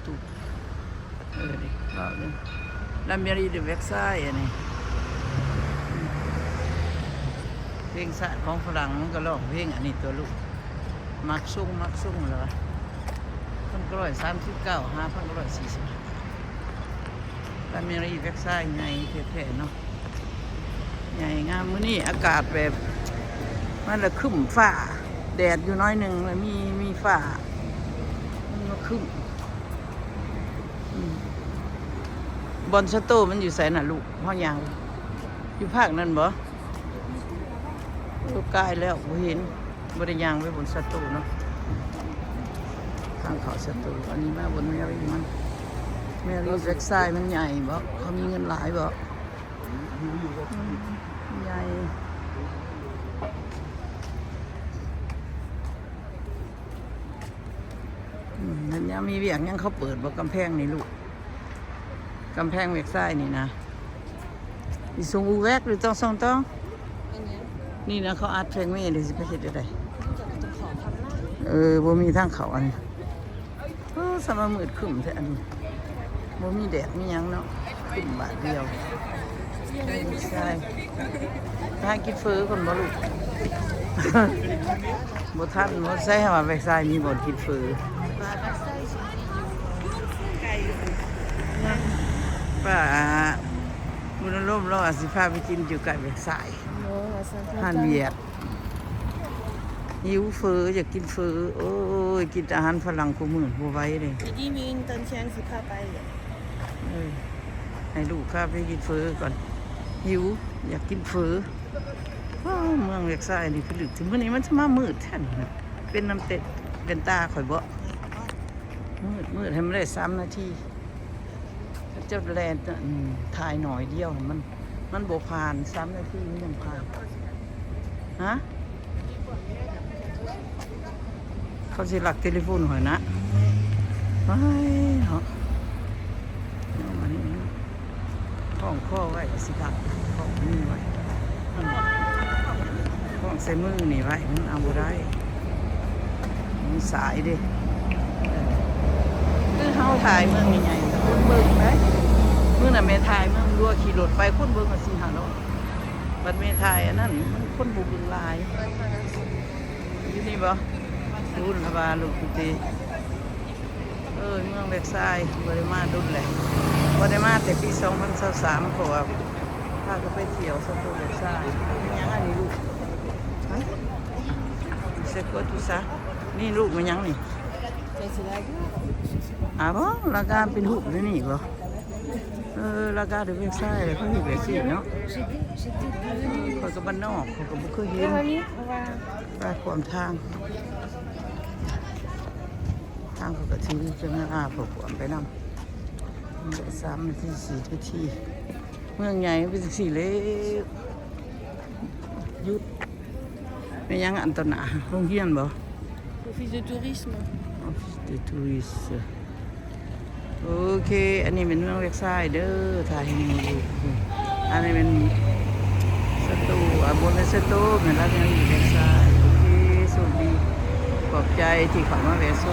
ເອີ ເວົ້າເດີ La Mairie de Versailles ອັນນີ້ ເພງຊາດຂອງຝຣັ່ງ ມັນກໍຮ້ອງເພງອັນນີ້ຕົວະລູກ ມັກຊົງ ມັກຊົງແລ້ວວະ ພັນເກົ້າຮ້ອຍສາມສິບເກົ້າ ຫາ ພັນເກົ້າຮ້ອຍສີ່ສິບ La Mairie Versailles ໃຫຍ່ແທ້ໆເນາະ ໃຫຍ່ງາມ. ມື້ນີ້ອາກາດແບບ ມັນລະຄຶ້ມຟ້າ ແດດຢູ່ໜ້ອຍໜຶ່ງ ລະມີ ມີຟ້າ ມັນມາຄຶ້ມ. ອືມ ບ່ອນຊາໂຕມັນຢູ່ໃສນະລູກ? ເຮົາຍ່າງ ຢູ່ພາກນັ້ນບໍ່? ໂອ້ ກາຍແລ້ວ ບໍ່ເຫັນ ບໍ່ໄດ້ຍ່າງໄປບ່ອນຊາໂຕເນາະ ທາງເຂົ້າຊາໂຕ. ອັນນີ້ມາບ່ອນແມຣີມັນ ແມຣີແບັກຊາຍມັນໃຫຍ່ບໍ່? ເຂົາມີເງິນຫຼາຍບໍ່? ອືມ ໃຫຍ່. ອືມ ແລ້ວຍາມມີວຽກຫຍັງເຂົາເປີດບໍ່ ກຳແພງນີ້ລູກ? ກຳແພງແບັກຊາຍນີ້ນະ Ils sont ouverts de temps en temps? ອັນຫຍັງ? ນີ້ນະ ເຂົາອັດເພງເມ ຫຼືຊິໄປເຮັດຈັ່ງໃດ? ເອີ ບໍ່ມີທາງເຂົ້າອັນນີ້. ໂອ້ ສະມາມືດຄຶ້ມແທ້ອັນນີ້ ບໍ່ມີແດດມີຫຍັງເນາະ ຄຶ້ມບາດດຽວ. ໃຊ່ ໄປຫາກິນເຝີກ່ອນບໍ່ລູກ? ບໍ່ທັນ ບໍ່ໃຊ່ວ່າແບັກຊາຍມີບ່ອນກິນເຝີ. ປ້າບຸນອາລົມລາວວ່າຊິພາໄປກິນຢູ່ໃກ້ແບັກຊາຍ ຮ້ານຫວຽດ. ຫິວເຝີ ຢາກກິນເຝີ. ໂອ້ຍ ກິນແຕ່ອາຫານຝຣັ່ງຄູ່ມື້ບໍ່ໄຫວເດ້. ດີມີຕອນແຊງຊິພາໄປ. ເອີ ໃຫ້ລູກພາໄປກິນເຝີກ່ອນ ຫິວ ຢາກກິນເຝີ. ວ້າວ ເມືອງແບັກຊາຍນີ້ພິລຶກ ມື້ນີ້ມັນຈະມາມືດແທ້ນະ ເປັນນຳແຕ່ເປັນຕາຂ້ອຍບໍ? ມືດໆ ໃຫ້ມັນໄດ້ສາມນາທີ ເຈົ້າແລ່ນ ອືມ ຖ່າຍໜ້ອຍດຽວ ມັນ ມັນບໍ່ຜ່ານ ສາມນາທີມັນຍັງຜ່ານ. ຮະ? ເຂົາຊິລັກເຕເລໂຟນຂ້ອຍນະ. ວ້າຍເນາະ ເອົາມານີ້ ຄ້ອງຄໍໄວ້ຊິຄັກ ຄ້ອງນີ້ໄວ້ ຄ້ອງໃສ່ມືນີ້ໄວ້ ມັນເອົາບໍ່ໄດ້ ມີສາຍເດ້. ຄືເຮົາຖ່າຍເມືອງໃຫຍ່ໆ ຄົນເບິ່ງໄດ໋. ມື້ນັ້ນແມ່ຖ່າຍເມືອງຫຼວງ ຂີ່ລົດໄປ ຄົນເບິ່ງກໍສີ່ຫ້າຮ້ອຍ ບັດແມ່ຖ່າຍອັນນັ້ນ ມັນຄົນບໍ່ເບິ່ງຫຼາຍ. ຢູ່ນີ້ບໍ່? ພຸ້ນລະວ່າລູກຢູ່ຕິ. ເອີ ເມືອງແບັກຊາຍ ບໍ່ໄດ້ມາດົນແຫຼະ ບໍ່ໄດ້ມາແຕ່ປີສອງພັນຊາວສາມ ເພາະວ່າພາກັນໄປທ່ຽວຊະໂຕແບັກຊາຍ. ຫຍັງອັນນີ້ລູກ? ຮະ? C'est quoi tout ça? ນີ້ລູກ ແມ່ນຫຍັງນີ້? ອ້າວ ລາກາເປັນຮູບຢູ່ນີ້ບໍ່? ເອີ ລາກາເດແບັກຊາຍ ເຂົາເຮັດແບບຊີ້ເນາະ. ຂ້ອຍກໍບ້ານນອກ ຂ້ອຍກໍບໍ່ເຄີຍເຫັນ. ປ້າ ຂວາງທາງ ທາງເຂົາກໍຖືເຄື່ອງອາບພວກຂວາງໄປນຳ ໄດ້ສາມນາທີ ສີ່ນາທີ. ເມືອງໃຫຍ່ເປັນຈັ່ງຊີ້ແຫຼະ ຢຸດ. ແມ່ນຫຍັງອັນຕໍ່ໜ້າ ໂຮງຮຽນບໍ່? Office de tourisme. Office de tourisme. ໂອເຄ ອັນນີ້ແມ່ນເມືອງແບັກຊາຍເດີ ຖ້າເຫັນຢູ່. ອັນນີ້ແມ່ນສະໂຕ ອາ ບໍ່ແມ່ນສະໂຕ ແມ່ນລາວເມືອງແບັກຊາຍ. ໂອເຄ ໂຊກດີ ຂອບໃຈທີ່ເຂົ້າມາແວະຊົມ.